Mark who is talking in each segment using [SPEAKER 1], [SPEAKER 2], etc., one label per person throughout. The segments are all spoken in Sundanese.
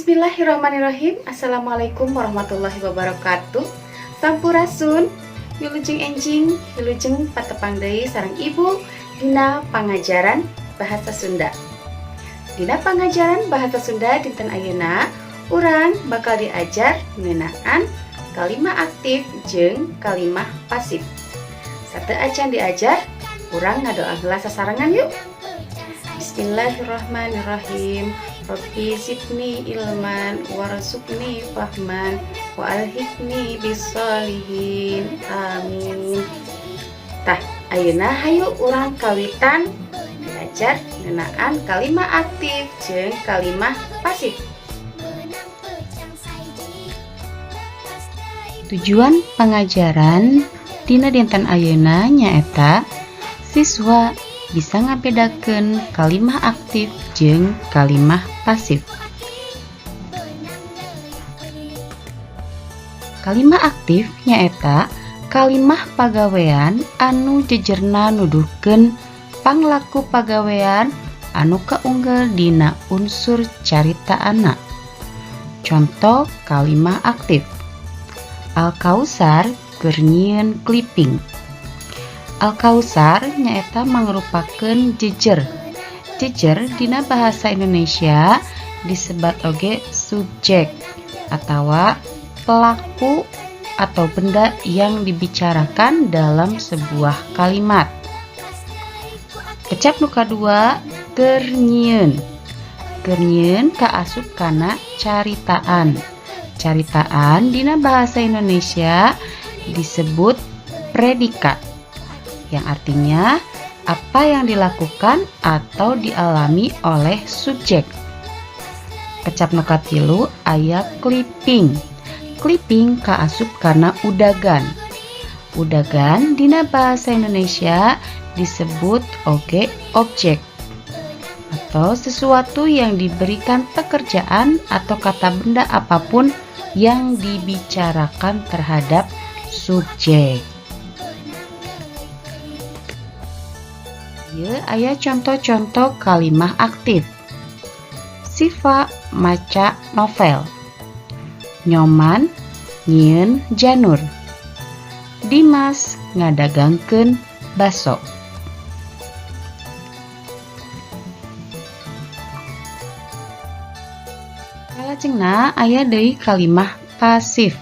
[SPEAKER 1] Bismillahirrahmanirrahim. Assalamualaikum warahmatullahi wabarakatuh. Sampurasun. Wilujeng enjing, wilujeng patepang deui sareng Ibu dina pangajaran bahasa Sunda. Dina pangajaran bahasa Sunda dinten ayeuna, urang bakal diajar ngeunaan kalimah aktif jeung kalimah pasif. Sateuacan diajar, urang ngadoa heula sasarengan yuk. Bismillahirrahmanirrahim. Rabbi zidni ilman warzuqni fahman wa alhiqni bisolihin. Amin. Tah, ayeuna hayu urang kawitan diajar ngeunaan kalimah aktif jeung kalimah pasif. Tujuan pangajaran dina dinten ayeuna nyaeta siswa bisa ngabedakeun kalimah aktif jeung kalimah pasif. Kalimah aktif nyaeta kalimah pagawean anu jejerna nuduhkeun panglaku pagawean anu kaunggel dina unsur caritaanna. Conto kalimah aktif: Al-Kausar keur nyieun kliping. Al-Kausar nyaeta mangrupakeun jejer. Jejer dina bahasa Indonesia disebat oge subjek atawa pelaku atau benda yang dibicarakan dalam sebuah kalimat. Kecap nu kadua, keur nyieun. Keur nyieun kaasup kana caritaan. Caritaan dina bahasa Indonesia disebut predikat, yang artinya apa yang dilakukan atau dialami oleh subjek. Kecap nu katilu aya kliping. Kliping kaasup kana udagan. Udagan dina bahasa Indonesia disebut oge objek atau sesuatu yang diberikan pekerjaan atau kata benda apapun yang dibicarakan terhadap subjek. Ieu aya contoh-contoh kalimah aktif. Sifa maca novel. Nyoman nyieun janur. Dimas ngadagangkeun baso. Salajengna aya deui kalimah pasif.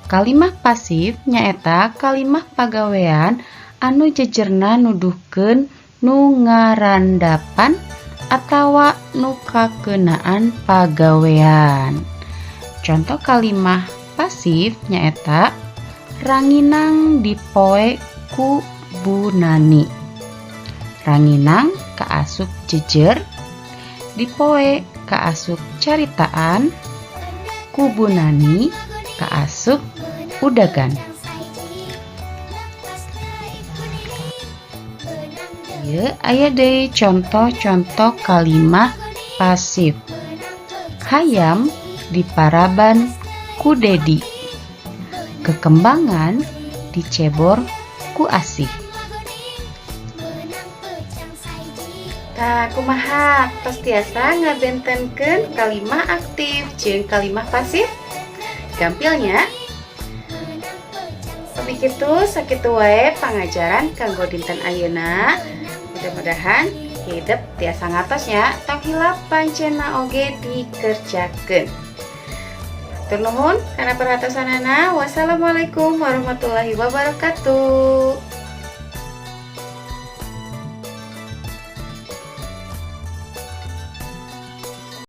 [SPEAKER 1] Kalimah pasif nyaeta kalimah pagawean anu jejerna nuduhkeun nu ngarandapan atawa nu kakeunaan pagawean. Contoh kalimah pasif nyaeta ranginang dipoe ku Bu Nani. Ranginang kaasup jejer, dipoe kaasup caritaan, ku Bu Nani kaasup udagan. Ieu aya deui contoh-contoh kalimah pasif. Hayam diparaban ku Dedi. Kekembangan dicebor ku Asih. Tah, kumaha, tos tiasa ngabentenkeun kalimah aktif jeung kalimah pasif? Gampil nya? Pami kitu, sakitu wae pangajaran kanggo dinten ayeuna. Mudah-mudahan hidep tiasa ngartos nya. Tong hilap pancena oge dikerjakeun. Hatur nuhun kana perhatosanana. Wassalamualaikum warahmatullahi wabarakatuh.